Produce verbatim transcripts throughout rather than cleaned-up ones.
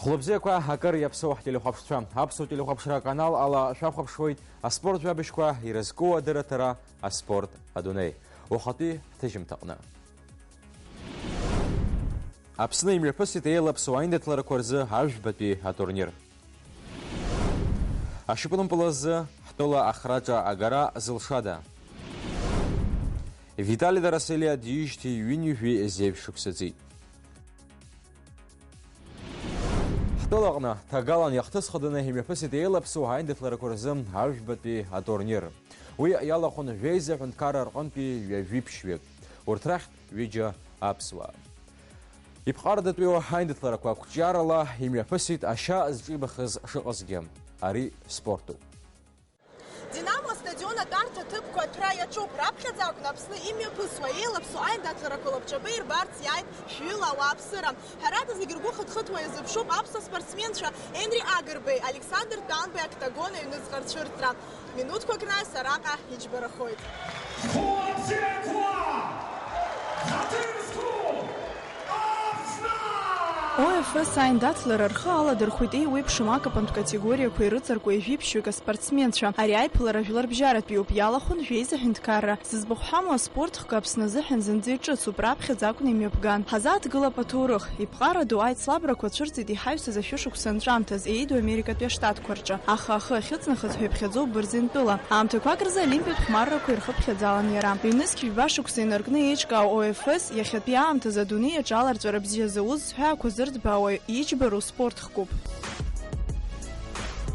Хәлыбзиақәа, акыр иаԥсоу ҳтелехәаԥшцәа. Аԥсуа телехәаԥшра аканал ала шәахәаԥшуеит аспорт жәабжьқәа ирызку адырраҭара «Аспорт адунеи». Уахатәи ҳҭыжьымҭаҟны. Аԥсны имҩаԥысит еилаԥсоу аиндаҭларақәа рзы ажәбатәи атурнир. Ашьапылампыл азы ҳтәыла ахраҿа агара зылшада? Витали Дараселиа диижьҭеи ҩынҩажәи зеижә шықәса ҵит. Ҳтәылаҟны ҭагалан иахҭысхаданы имҩаԥысит еилаԥсоу аиндаҭларақәа рзы ажәбатәи атурнир. Уи иалахәын жәеиза ҳәынҭқарра рҟынтәи ҩажәи ԥшьҩык. Урҭ рахьтә ҩыџьа аԥсуаа. Иԥҟарадатәиу аиндаҭларақәа ақәҿиарала имҩаԥысит ашьа зҿибахыз шыҟазгьы. Ари спортуп. Динамо астадион атәарҭа ҭыԥқәа аҭәра иаҿуп. Раԥхьаӡа акәын Аԥсны имҩаԥысуа, еилаԥсоу аиндаҭларақәа лабҿаба ирбарц иааит шәҩыла ауааԥсыра. Ҳәарада, зегь ргәы хыҭхыҭуа иазыԥшуп аԥсуа спортсменцәа Енри Агрбеи, Александр Тәанбеи октагон аҩныҵҟа рцәырҵра. Минуҭқәак раиз араҟа иџьбарахоит. Хәлабзиақәа! Ҳаҭыр зқәу Аԥсны! О Ф С аиндаҭлара рхы аладырхәит еиуеиԥшым акапантә категориақәа ирыҵаркуа ҩажәи ԥшьҩык аспортсменцәа. Ари аиԥылара жәларбжьаратәиуп, иалахәын жәеиза ҳәынҭқарра. Зыӡбахә ҳамоу аспорт хкы Аԥсны азыҳәан зынӡа иҿыцуп, раԥхьаӡа акәны имҩаԥган. Ҳазааҭгыла аԥаҭоурых. Иԥҟарадоу аицлабрақәа цәырҵит иҳаҩсыз ашәышықәса анҵәамҭаз, еиду Америкатәи Аштатқәа рҿы, аха ахы ахьыҵнахыз ҳәа иԥхьаӡоу Бырзентәыла. Аамҭақәак рзы Олимпиатә хәмаррақәа ирхыԥхьаӡалан иара. Ҩнызқь жәба шықәса инаркны еиҿкаау О Ф С иахьатәи аамҭазы адунеи аҿы аларҵәара бзиа зауз зҳәаақәа зырҭбаауа иџьбароу спорт хкуп.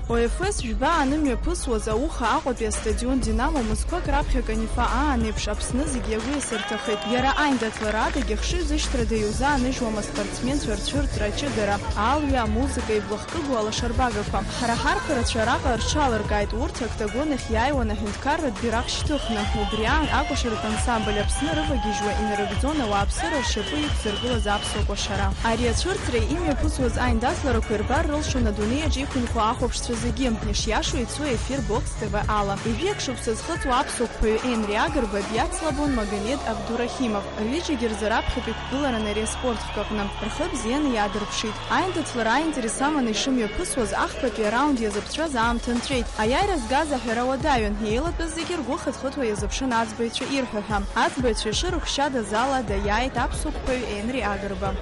О Ф С жәба анымҩаԥысуаз, ауха Аҟәатәи астадион Динамо мызқәак раԥхьа Канифа аан еиԥш Аԥсны зегьы иагәеисырҭахеит. Иара аиндаҭлара адагьы хшыҩзышьҭрада иузааныжьуам аспортсменцәа рцәырҵра аҷыдара, алҩа, амузыка, иблахкыгоу алашарбагақәа. Ҳара ҳарԥарацәа араҟа рҽаларкааит, урҭ октагон ахь иааиуан аҳәынҭқарратә бираҟ шьҭыхны. Убри аан акәашаратә ансамбль Аԥсны рывагьежьуа инарыгӡон ауааԥсыра ршьапы иқәзыргылаз аԥсуа кәашара. Ари ацәырҵреи имҩаԥысуаз аиндаҭларақәеи рбар рылшон адунеи аҿы иқәынхо ахәаԥшцәа зегьы. Ишиашоу ицо ефир Бокс Т В ала. Ҩажәиак шықәса зхыҵуа аԥсуа қәԥаҩ Енри Агрба диацлабон Магомед Абдурахимов. Рҩыџьагьы рзы раԥхьатәи қәгыларан ари аспорт хкы аҟны. Рхы бзианы иаадырԥшит. Аиндаҭлара аинтерес аманы ишымҩаԥысуаз, ахԥатәи араунд иазыԥҵәаз аамҭа нҵәеит. Аиааира згаз аҳәара уадаҩын, еилатәаз зегьы ргәы хыҭхыҭуа иазыԥшын аӡбаҩцәа ирҳәо ҳәа. Аӡбаҩцәа ишырыхшьадаз ала даиааит аԥсуа қәԥаҩ Енри Агрба.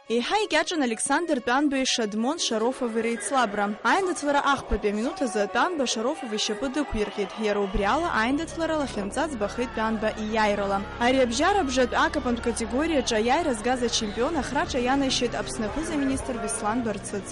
Еиҳа икьаҿын Александр Тәанбеи Шадмон Шарофови реицлабра. Аиндаҭлара ахԥатәи аминуҭ азы Тәанба Шарофов ишьапы дықәирҟьеит. Иара убри ала аиндаҭлара лахьынҵа ӡбахеит Тәанба ииааирала. Ари абжьарабжатә акапантә категориаҿы аиааира згаз ачемпион ахраҿа ианашьеит Аԥсны аԥыза-министр Беслан Барцыц.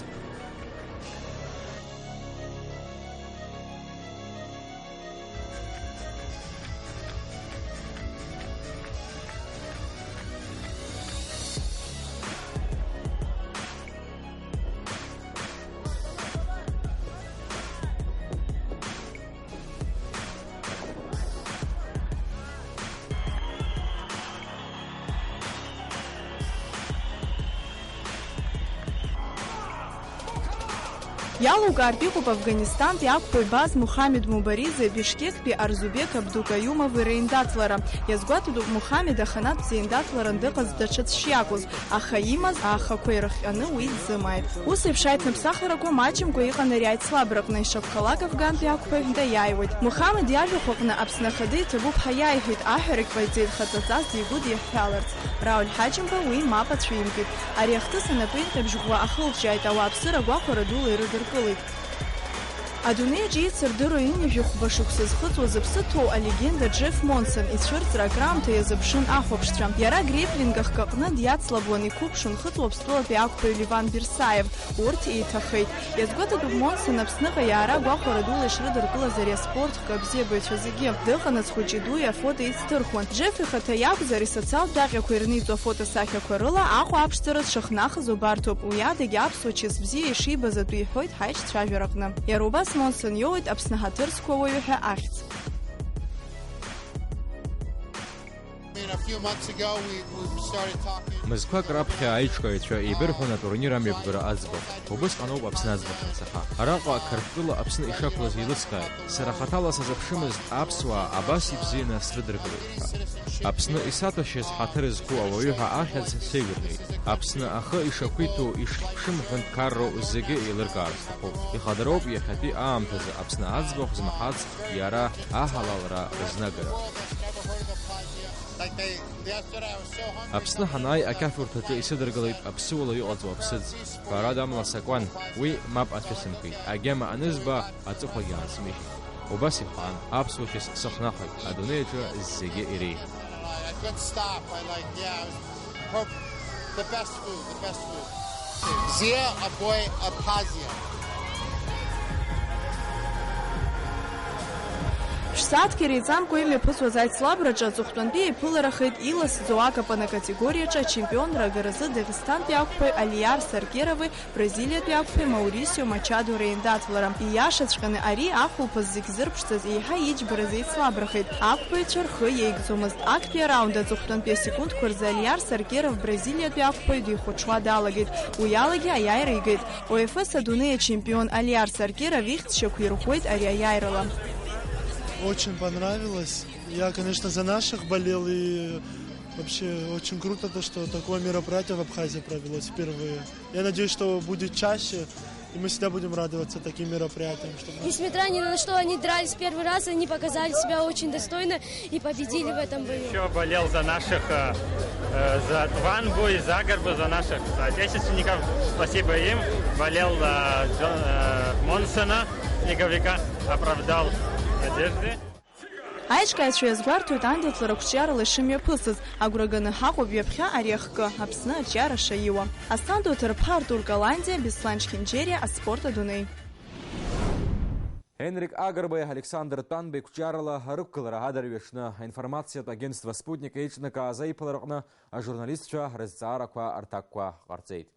Иалукаартә иҟоуп Афганистантәи ақәԥаҩ Баз Мухамед Мубариза Бишкектәи Арзубек Абдукаиумов иреиндаҭлара. Иазгәаҭатәуп, Мухамед аханатә зеиндаҭларан дыҟаз даҽаӡә шиакәыз, аха имаз аахақәа ирыхҟьаны уи дзымааит. Ус еиԥш аиҭныԥсахрақәа маҷымкәа иҟан ари аицлабраҟны, ишакәхалак афгантәи ақәԥаҩ даиааиуеит. Мухамед иажәахә аҟны Аԥсны Ахада иҭабуп ҳәа иааиҳәеит, аҳәарагь ҟаиҵеит хаҵаҵас дигәыдиҳәҳәаларц. Рауль Ҳаџьымба уи мап ацәимкит. Ари ахҭыс анапеинҟьабжь ӷәӷәа ахылҿиааит ауаа аԥсыра агәахәара дула ирыдыркылеит. Адунеи аҿы еицырдыруа ҩынҩажәи хәба шықәса зхыҵуа зыԥсы ҭоу алегенда Джеф Монсон ицәырҵра акраамҭа иазыԥшын ахәаԥшцәа. Иара грепплинг ахк аҟны диацлабуан, иқәыԥшын хыҵуа Аԥстәылатәи ақәԥаҩ Леван Берсаев. Урҭ еиҭахеит. Иазгәаҭатәуп Монсон Аԥсныҟа иаара агәахәара дула ишрыдыркылаз ари аспорт хкы абзиабаҩцәа зегьы. Дыҟанаҵ хәыҷи-дуи афото еицҭырхуан. Джеф ихаҭа иакәзар, исоциалтә даҟьақәа ирниҵо афотосахьақәа рыла Аҟәа аԥшӡара дшыхнахыз убарҭоуп. Уи адагьы аԥсуа чыс бзиа ишибаз атәы иҳәоит ҳаиҿцәажәараҟны. Иара убас Монсон иоуеит Аԥсны ҳаҭыр зқәу ауаҩы ҳәа ахьӡ. I mean, a few months ago, we, we started talking. Мызқәак раԥхьа аиҿкааҩцәа еибырҳәон атурнир амҩаԥгара аӡбахә. Убысҟан ауп Аԥсны аӡбахә анцаха. Араҟа Қырҭтәыла Аԥсны ишақәлаз еилыскааит. Сара хаҭала сазыԥшымызт аԥсуаа абас ибзианы срыдыркылеит ҳәа. Аԥсны исаҭәашьаз ҳаҭыр зқәу ауаҩы ҳәа ахьӡ сеигәырӷьеит. Аԥсны ахы ишақәиҭу, ишхьыԥшым ҳәынҭқарроу зегьы еилыркаар сҭахуп. Ихадароуп иахьатәи аамҭазы Аԥсны аӡбахә змаҳац иара аҳалалра рызнагара. Аԥсны ҳанааи, ақьафурҭаҿы исыдыркылеит аԥсуала иҟаҵоу аԥсыӡ. Ҳәарада, амла сакуан, уи мап ацәысымкит. Агьама анызба, аҵыхәагьы аансмыжьит. Убас ихаан, аԥсуа чыс сыхнахит, адунеи аҿы зегьы иреиӷьуп. Good stuff. I like, yeah, I was, hope the best food, the best food. Бзиа абои Абхазиа. Ԥшь-сааҭк иреиҵамкәа имҩаԥысуаз аицлабраҿы аҵыхәтәантәи еиԥыларахеит иласӡоу акапан акатегориаҿы ачемпионра агаразы Дагестантәи ақәԥаҩ Алиар Саркерови Бразилиатәи ақәԥаҩ Маурисио Мачадо реиндаҭлара. Ииашаҵәҟьаны, ари ахәылԥаз зегь зырԥшӡаз еиҳа иџьбараз еицлабрахеит. Ақәԥаҩцәа рхы иеигӡомызт. Актәи араунд аҵыхәтәантәи асекундқәа рзы Алиар Саркеров Бразилиатәи ақәԥаҩ дихәаҽуа далагеит. Уи алагьы аиааира игеит. О Ф С адунеи ачемпион Алиар Саркеров ихьӡ шьақәирӷәӷәеит ари аиааирала. Очень понравилось. Я, конечно, за наших болел, и вообще очень круто то, что такое мероприятие в Абхазии провелось впервые. Я надеюсь, что будет чаще, и мы всегда будем радоваться таким мероприятиям. Чтобы... Несмотря ни на что, они дрались первый раз, они показали себя очень достойно и победили в этом бою. Ещё болел за наших, э, э, за Тванбу и за Горбу, за наших соотечественников. Спасибо им. Болел, э, Джон, э, Монсона, снеговика, оправдал надежды. Аиҿкааҩцәа иазгәарҭоит аиндаҭлара қәҿиарала ишымҩаԥысыз. Агәра ганы ҳаҟоуп ҩаԥхьа ари ахкы, Аԥсны аҿиара шаиуа. Асҭанда Оҭырԥа, Артур Каландиа, Беслан Чхинџьериа, аспорт адунеи. Енрик Агрбеи Александр Тәанбеи қәҿиарала рықәгылара адырҩаҽны аинформациатә агентство Спутник еиҿнакааз аиԥылараҟны ажурналистцәа рызҵаарақәа рҭакқәа ҟарҵеит.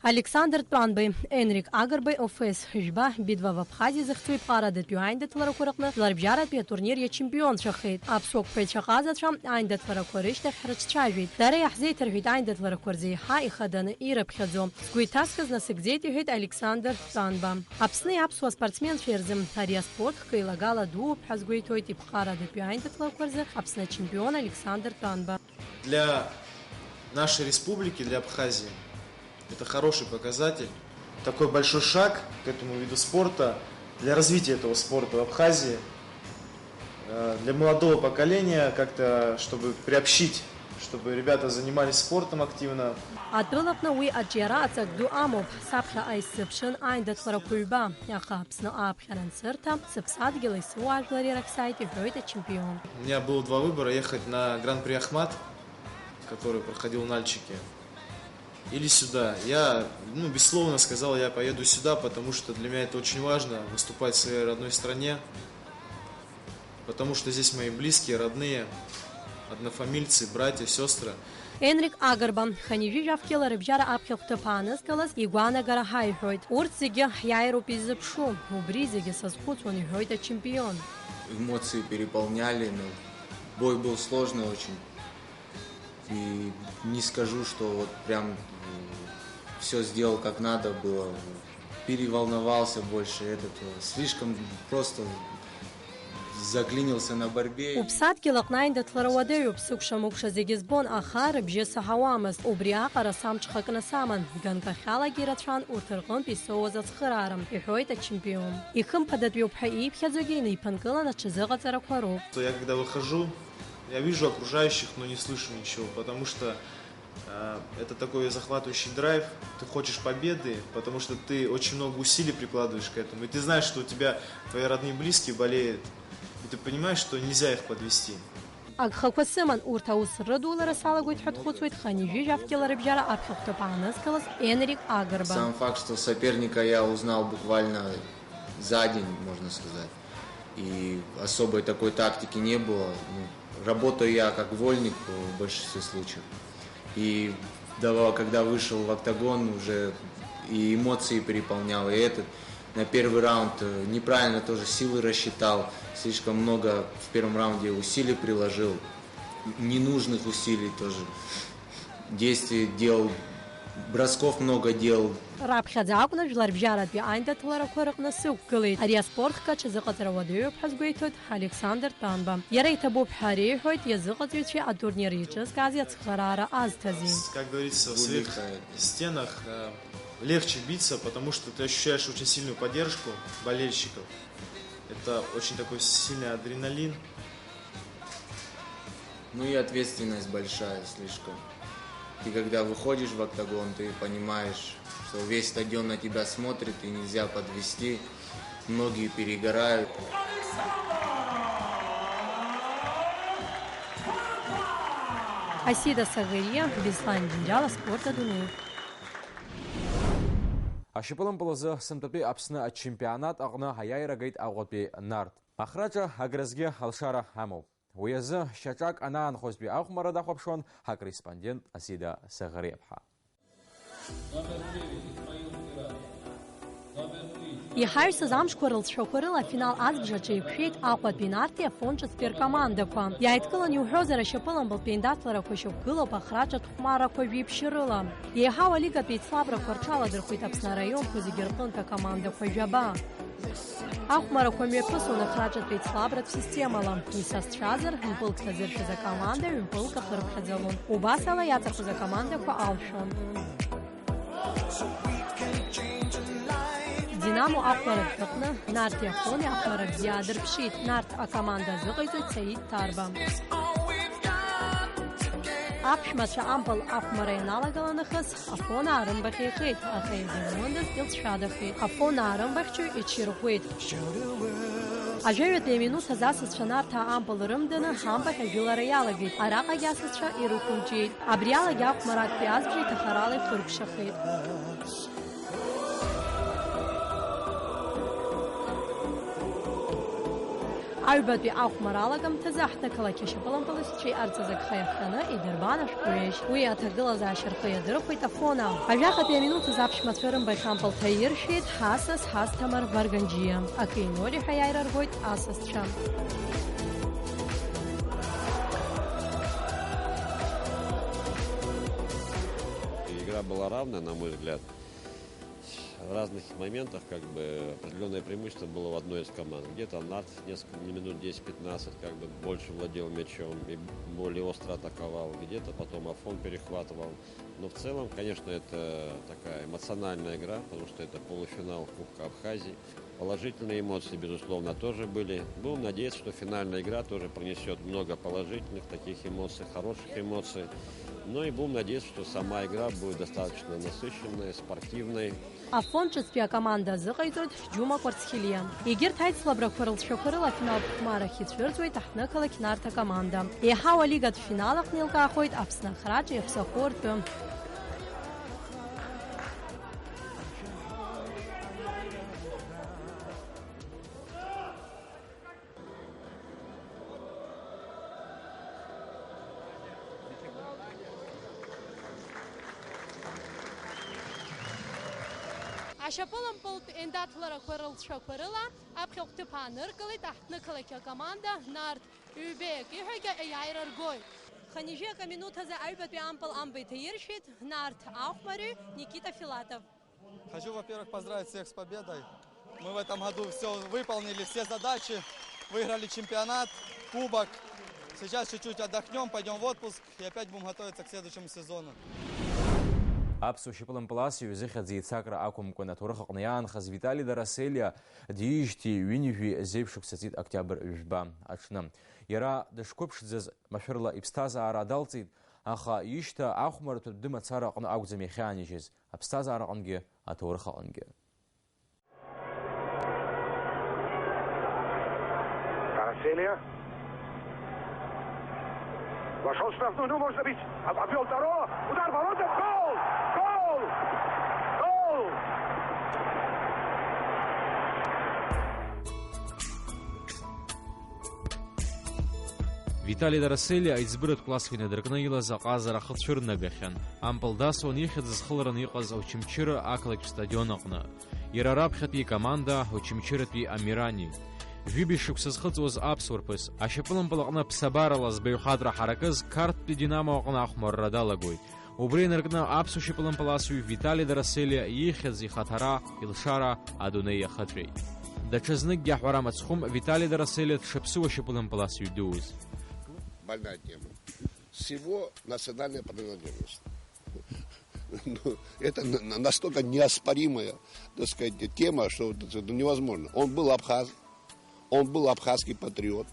Александр Тәанбеи, Енрик Агрбеи, О Ф С жәба, Би два в Абхазии зыхьӡу иԥҟарадатәи аиндаҭларақәа рыҟны жәларбжьаратәи атурнир иачемпионцәахеит. Аԥсуа қәԥаҩцәа ҟазацәа аиндаҭларақәа рышьҭахь ҳрыҿцәажәеит. Дара иаҳзеиҭарҳәеит аиндаҭларақәа рзы еиҳа ихаданы ирыԥхьаӡо. Сгәы иҭаскыз насыгӡеит, иҳәеит Александр Тәанба. Аԥсни аԥсуа спортсменцәеи рзы ари аспорт хкы еилагала дууп ҳәа згәеиҭоит иԥҟарадатәи аиндаҭларақәа рзы Аԥсны ачемпион Александр Тәанба. Для нашей республики, для Абхазии, это хороший показатель. Такой большой шаг к этому виду спорта, для развития этого спорта в Абхазии, э, для молодого поколения как-то, чтобы приобщить, чтобы ребята занимались спортом активно. Атәылаҟны уи аҿиара аҵак ду амоуп. Саԥхьаҟа исзыԥшын аиндаҭларақәа ҩба, аха Аԥсны ааԥхьара ансырҭа, сыԥсадгьыли сыуаажәлари рахь сааит, иҳәоит ачемпион. У меня было два выбора: ехать на Гран-при Ахмат, который проходил в Нальчике, или сюда. Я, ну, бессловно сказал: «Я поеду сюда, потому что для меня это очень важно, выступать в своей родной стране, потому что здесь мои близкие, родные, однофамильцы, братья, сестры». Енрик Агрба, хынҩажәи жәаф кьыла рыбжьара аԥхьахә ҭыԥ аанызкылаз, игәаанагара ҳаиҳәоит. Урҭ зегьы ҳиааироуп иззыԥшу. Убри зегьы сазхәыцуан, иҳәоит ачемпион. Эмоции переполняли, но бой был сложный очень. И не скажу, что вот прям, м, всё сделал как надо было. Переволновался больше, этот, э, слишком просто заклинился на борьбе. Уԥсадгьыл аҟны аиндаҭлара уадаҩуп, сыкәша-мыкәша зегьы збон, аха рыбжьы саҳауамызт. Убри аҟара самҽхакны саман, ганкахьалагьы ирацәан урҭ рҟынтә исоуаз ацхыраара, иҳәоит ачемпион. Ихымԥадатәиуп ҳәа ииԥхьаӡогьы инеиԥынкылан аҽазыҟаҵарақәа роуп. Я когда выхожу, я вижу окружающих, но не слышу ничего, потому что Э, это такой захватывающий драйв. Ты хочешь победы, потому что ты очень много усилий прикладываешь к этому. И ты знаешь, что у тебя твои родные, близкие болеют. И ты понимаешь, что нельзя их подвести. Агхақәа сыман, урҭ аус рыдулара салагоит ҳәа дхәыцуеит хынҩажәи жәаф килорыбжьара аԥхьахәҭыԥ аанызкылаз Енрик Агрба. Сам факт, что соперника я узнал буквально за день, можно сказать. И особой такой тактики не было. Ну, работаю я как вольник в большинстве случаев. И давал, когда вышел в октагон, уже и эмоции переполнял, и этот. На первый раунд, э, неправильно тоже силы рассчитал. Слишком много в первом раунде усилий приложил. Ненужных усилий тоже. Действий делал, бросков много делал. Раԥхьаӡа акәны жәларбжьаратәи аиндаҭларақәа рыҟны сықәгылеит. Ари аспорт хкы аҽазыҟаҵара уадаҩуп ҳәа сгәеиҭоит Александр Тәанба. Иара иҭабуп ҳәа реиҳәоит иазыҟаҵаҩцәеи атурнир еиҿызкаази ацхыраара азҭази. Как говорится, в своих стенах, э, легче биться, потому что ты ощущаешь очень сильную поддержку болельщиков. Это очень такой сильный адреналин. Ну и ответственность большая слишком. Ты когда выходишь в октагон, ты понимаешь, что весь стадион на тебя смотрит, и нельзя подвести. Многие перегорают. Асида Саӷериа, Беслан Џьынџьал, аспорт адунеи. Ашьапылампыл азы сынтәатәи Аԥсны ачемпионат аҟны аиааира геит Аҟәатәи Нарҭ. Ахраҿа агразгьы алшара амоуп. Уи азы шьаҿак анаанхозтәи ахәмарра дахәаԥшуан ҳакорреспондент Асида Саӷариаԥҳа. Иҳаҩсыз амшқәа рылҵшәақәа рыла афинал азбжаҿы еиқәшәеит Аҟәатәи Нарҭи Афон ҿыцтәи ркомандақәа. Иааидкылан иуҳәозар, ашьапылампылтә еиндаҭларақәа шьақәгылоуп ахраҿатә хәмаррақәа жәиԥшь рыла. Еиҳау алигатә еицлабрақәа рҽаладырхәеит Аԥсны араионқәа зегьы рҟынтә акомандақәа жәаба. Ахәмарақәа мҩаԥысуан ахраҿатә еицлабратә системала. Исасцәазар, мпылк ҭазыршәыз акоманда ҩ-мпылк ахырԥхьаӡалон. Убас ала иаҵахоз акомандақәа алшәон. Динамо ахәмарратә аҟны Нарҭи Афони ахәмара бзиа аадырԥшит. Нарҭ акоманда азыҟаиҵоит Саид Ҭарба. Аԥшәмацәа ампыл ахәмара ианалагала нахыс, Афон аарымбаӷь еихеит, аха ирзеилымдаз илҵшәадахеит. Афон аарымбаӷьчаҩ иҽирӷәӷәеит. Ажәаҩатәи аминуҭ азы асасцәа Нарҭаа ампыл рымданы, амбаӷь ажәылара иалагеит. Араҟагьы асасцәа ирықәымҿиеит. Абри алагьы ахәмарратәи азбжа иҭахарала ихыркәшахеит. Аҩбатәи ахәмарра алагамҭазы аҳҭнықалақь ашьапылампылаҩцәа иҟарҵаз агха иахҟьаны идырбан ашәҟәыҩҩы. Уи аҭагылазаашьа рхы иадырхәеит Афона. Ажәахатәи аминуҭ азы аԥшәмацәа рымбаӷь ампыл ҭаиршәеит Ҳасас Ҳасҭамыр Варганџьиа. Акы иноль ҳәа иааира ргоит асасцәа. Игра была равная, на мой взгляд. В разных моментах как бы определённое преимущество было у одной из команд. Где-то Нарт несколько минут десять-пятнадцать как бы больше владел мячом и более остро атаковал. Где-то потом Афон перехватывал. Но в целом, конечно, это такая эмоциональная игра, потому что это полуфинал Кубка Абхазии. Положительные эмоции, безусловно, тоже были. Будем надеяться, что финальная игра тоже принесёт много положительных таких эмоций, хороших эмоций. Ну и будем надеяться, что сама игра будет достаточно насыщенной, спортивной. Афон ҿыцтәи акоманда азыҟаиҵоит Џьума Кәарцхелиа. Егьырҭ аицлабрақәа рылҵшәақәа рыла афиналтә хәмарахь ицәырҵуеит аҳҭнықалақь Нарҭ акоманда. Еиҳау алигатә финал аҟны еилкаахоит Аԥсны ахраҿы иаҳәсахәы ртәы. Ашьапылампылтә еиндаҭларақәа рылҵшәақәа рыла аԥхьахә ҭыԥ ааныркылеит аҳҭнықалақь акоманда Нарҭ, ҩбеи акиҳәагьы аиааира ргоит. Хынҩажәи акы минуҭ азы аҩбатәи ампыл амба иҭаиршәит Нарҭ ахәмарҩы Никита Филатов. Хочу, во-первых, поздравить всех с победой. Мы в этом году все выполнили, все задачи, выиграли чемпионат, кубок. Сейчас чуть-чуть отдохнем, пойдем в отпуск и опять будем готовиться к следующему сезону. Аԥсуа шьапылампыласҩы зыхьӡ еицакра ақәымкәан аҭоурых аҟны иаанхаз Витали Дараселиа диижьҭеи ҩынҩажәи зеиԥш шықәса ҵит октиабр жәба аҽны. Иара дышқәыԥшӡаз машәырла иԥсҭазаара далҵит, аха ишьҭа ахәмарҭәатә дымацара аҟны акәӡам иахьаанижьыз, аԥсҭазаараҟынгьы, аҭоурыхаҟынгьы. Караселия. Вошел в штрафную, ну, можно бить. Об- Обвел второго. Удар в ворота. Гол! Гол! Гол! Витали Дараселиа аиҵбыратә классқәа инадыркны илаз аҟазара ахы цәырнагахьан. Ампыл дасуан ихьӡ зхылраны иҟаз Очамчыра ақалақь стадион аҟны. Иара раԥхьатәи икоманда, Очамчыратәи Амирани. Жәибжь шықәса зхыҵуаз аԥсуа рԥыс, ашьапылампыл аҟны ԥсабарала збаҩхатәра ҳаракыз Қарҭтәи Динамо аҟны ахәмарра далагоит. Убри инаркны аԥсуа шьапылампыласҩы Витали Дараселиа ихьӡ, ихаҭара, илшара адунеи иахыҵәеит. Даҽазныкгьы аҳәара мыцхәым Витали Дараселиа дшаԥсыуа шьапылампыласҩы дуз. Больная тема. С его национальной принадлежностью. Ну, это на- на- настолько неоспоримая, так сказать, тема, что это невозможно. Он был абхаз, он был абхазский патриот,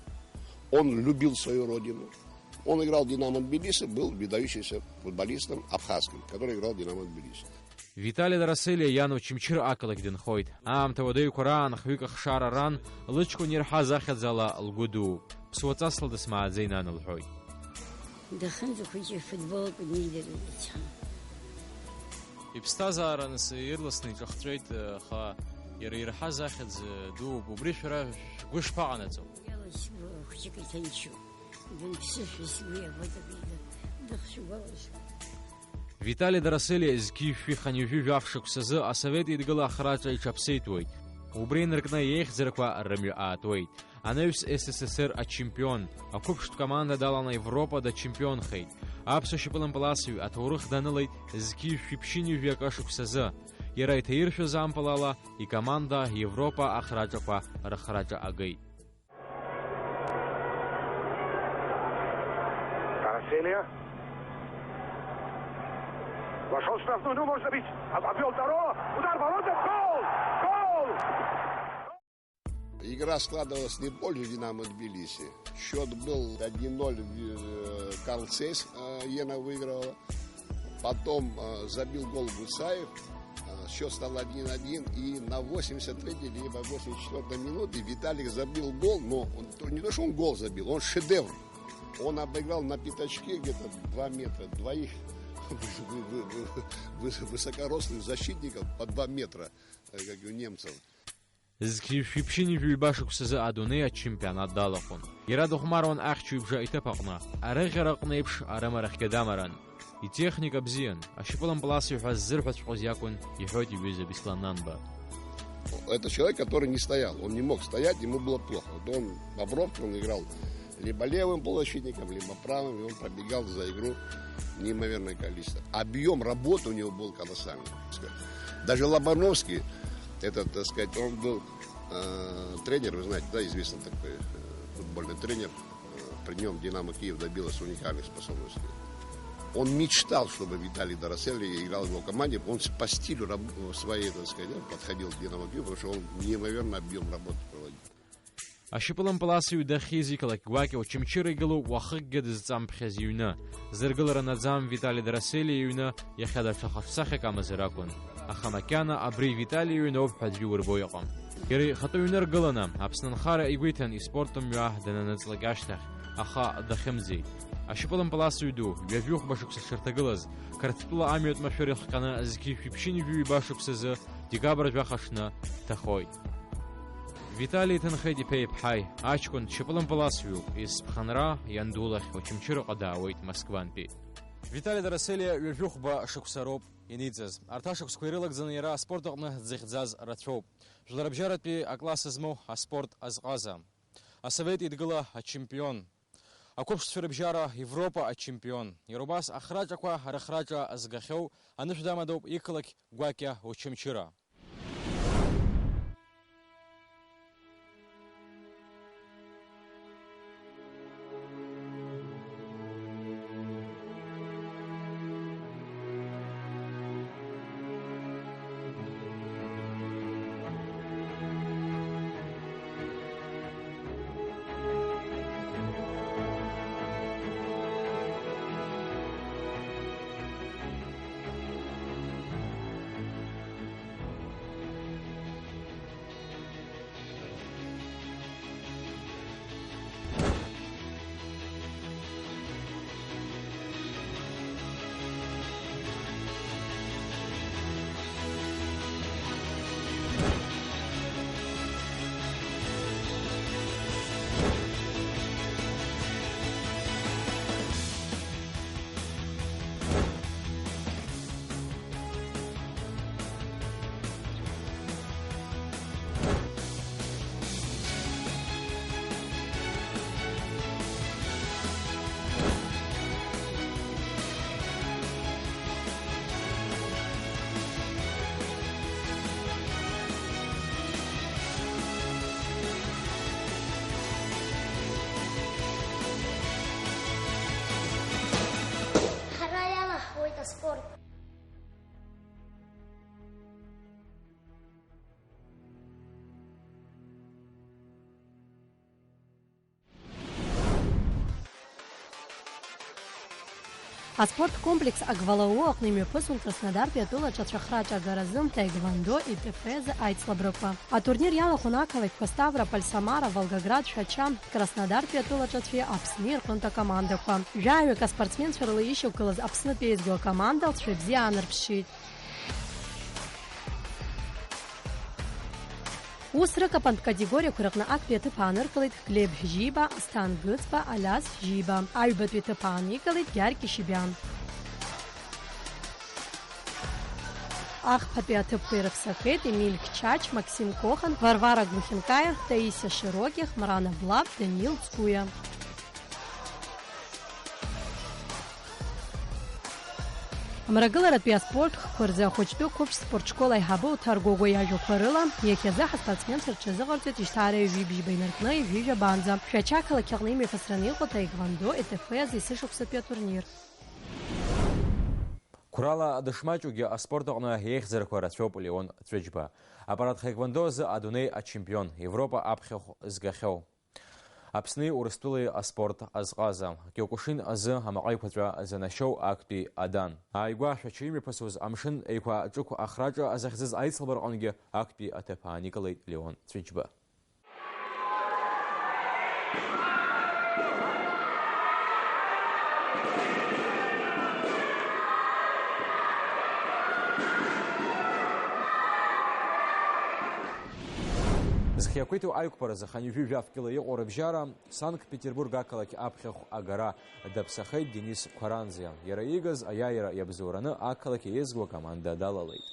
он любил свою родину. Он играл в «Динамо Тбилиси», был выдающимся футболистом абхазским, который играл в «Динамо Тбилиси». Витали Дараселиа иан Очамчыра ақалақь дынхоит. Аамҭа уадаҩқәа раан хҩык ахшара ран, лыҷкәын ирҳаз ахьӡала лгәы дууп. Ԥсуаҵасла дысмааӡеи, нан, лҳәоит. Дахынӡахәыҷы футболк днеидыргьы цәан. Иԥсҭазаара нас ирласны иҿахҵәеит, аха иара ирҳаз ахьӡ дууп. Убри шәара шәгәы шԥаҟанаҵо? Иалаӡбо хәыҷык иҭынчуп. Дынԥсышәа сгәы иабоит абри дыхшәгәалашәа. Витали Дараселиа зқьи жәшәи хынҩажәи жәаф шықәсазы Асовет Еидгыла ахраҿа иҽаԥсеитәуеит. Убри инаркны иеихьӡарақәа рымҩа аатуеит. Анаҩс С С С Р ачемпион, ақәыԥштә команда даланы Европа дачемпионхеит. Аԥсуа шьапылампыласҩы аҭоурых данылеит зқьи жәшәи ԥшьынҩажәи акы шықәсазы. Иара иҭаиршәыз ампылала икоманда Европа ахраҿақәа рыхраҿа агеит. Караселия. Вошел в штрафную, ну, можно бить. Об- Обвел второго. Удар в ворота. Гол! Гол! Игра складывалась не в пользу «Динамо Тбилиси». Счет был один ноль, э, Карл Цейс, э, Йена выигрывала. Потом э, забил гол Гуцаев. Э, счет стал один один. И на восемьдесят третьей либо восемьдесят четвёртой минуте Виталик забил гол. Но он, то- не то, что он гол забил, он шедевр. Он обыграл на пятачке где-то два метра, двоих вы- вы- вы- вы- высокорослых защитников по два метра, э, как у немцев. Зқьи жәшәи ԥшьынҩажәи ҩба шықәсазы адунеи ачемпионат далахәын. Иара дыхәмаруан ахьчаҩбжа иҭыԥ аҟны, арыӷьара аҟны еиԥш арымарахьгьы дамаран. Итехника бзиан, ашьапылампыласҩы ҳәа ззырҳәаҵәҟьоз иакәын, иҳәоит иҩыза Беслан Нанба. Это человек, который не стоял, он не мог стоять, ему было плохо. Вот он по бровке, он играл либо левым полузащитником, либо правым, и он пробегал за игру неимоверное количество. Объем работы у него был колоссальный. Даже Лобановский, этот, так сказать, он был э, тренер, вы знаете, да, известный такой э, футбольный тренер. Э, При нем «Динамо Киев» добилась уникальных способностей. Он мечтал, чтобы Виталий Дараселли играл в его команде. Он с- по стилю раб- своей, так сказать, подходил к «Динамо Киев», потому что он неимоверный объем работы проводил. Ашьапылампыласҩы дахьиз иқалақь гәакьа Очамчыра игылоу уахыкгьы дызҵамԥхьаз иҩны. Зыргылара наӡам Витали Дараселиа иҩны иахьа даҽа хаҿсахьак амазар акәын. Аха макьана абри Витали иҩноуп ҳәа аӡәы иурбо иҟам. Иара ихатәы ҩны ргыланы, Аԥсны анхара игәы иҭан испорт мҩа дананыҵлак ашьҭахь, аха дахьымӡеит. Ашьапылампыласҩы ду, ҩажәихәба шықәса дшырҭагылаз, Қырҭтәыла амҩатә машәыр ихҟьаны зқьи жәшәи ԥшьынҩажәи ҩба шықәсазы, декабр жәаха аҽны, дҭахоит. Витали иҭынхеит иԥеи иԥҳаи, аҷкәын дшьапылампыласҩуп, есԥхынра ианду лахь Очамчыраҟа даауеит Москвантәи. Витали Дараселиа ҩажәихәба шықәса роуп иниҵаз. Арҭ ашықәсқәа ирылагӡаны иара аспорт аҟны дзыхьӡаз рацәоуп. Жәларбжьаратәи акласс змоу аспорт азҟаза. Асовет Еидгыла ачемпион. Ақәыԥшцәа рыбжьара Европа ачемпион. Иара убас ахраҿақәа рыхраҿа згахьоу анышә дамадоуп иқалақь Гәакьа Очамчыра. Ҳара иалаҳхуеит аспорт. Аспорт комплекс Агвалау аҟны имҩаԥысуан Краснодартәи атәылаҿы ацәахраҿы агаразы, таеквондо, И Т Ф азы аицлабрақәа. Атурнир иалахәын ақалақьқәа Ставрополь, Самара, Волгоград, Шәача, Краснодартәи атәылаҿацәеи Аԥсни рҟынтә акомандақәа. Жәаҩык аспортсменцәа рыла ишьақәгылаз Аԥснытәи еизго акоманда лҵшәа бзиа аанарԥшит. Ус рыкапантә категориақәа рыҟны актәи аҭыԥ ааныркылеит Глеб Жьиба, Асҭан Гыцба, Алиас Жьиба. Аҩбатәи аҭыԥ ааникылеит Гьаргь Шьыбиан. Ахԥатәи аҭыԥқәа ирыԥсахеит Емиль Кчач, Максим Кохан, Варвара Глухенкаиа, Таисиа Широких, Мрана Блаб, Данил Цкуиа. Амрагыларатәи аспорт хкқәа рзы ахәыҷтәы қәыԥш спортшкол аиҳабы Оҭар Гогәуа иажәақәа рыла, иахьазы ҳаспортсменцәа рҽазыҟарҵоит ишьҭа ара ҩажәи бжьба инаркны ҩажәи жәабаҟа аҟны Шәача ақалақь аҟны имҩаԥысраны иҟоу таеквондо, И Т Ф азы есышықәсатәи атурнир. Қәрала дышмаҷугьы аспорт аҟны еихьӡарақәа рацәоуп Леон Цәыџьба. Апаратхаеквондо азы адунеи ачемпион, Европа аԥхьахә згахьоу. Аԥсни Урыстәылеи аспорт азҟаза, Киокушин азы амаҟа еиқәаҵәа занашьоу актәи адан. Ааигәа Шәача имҩаԥысуаз Амшын Еиқәа ҿықә ахраҿа захьӡыз аицлабра аҟынгьы актәи аҭыԥ ааникылеит Леон Цәыџьба. Зхы иақәиҭу аиқәԥаразы хынҩажәи жәаф кьыла иҟоу рыбжьара Санкт-Петербург ақалақь аԥхьахә агара даԥсахеит Денис Қәаранӡиа. Иара иигаз аиааира иабзоураны ақалақь еизгоу акоманда далалеит.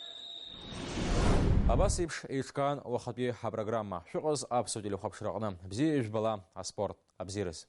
Абас еиԥш еиҿкаан уахатәи ҳапрограмма. Шәыҟаз аԥсуа телехәаԥшраҟны. Бзиа ижәбала, аспорт абзиараз.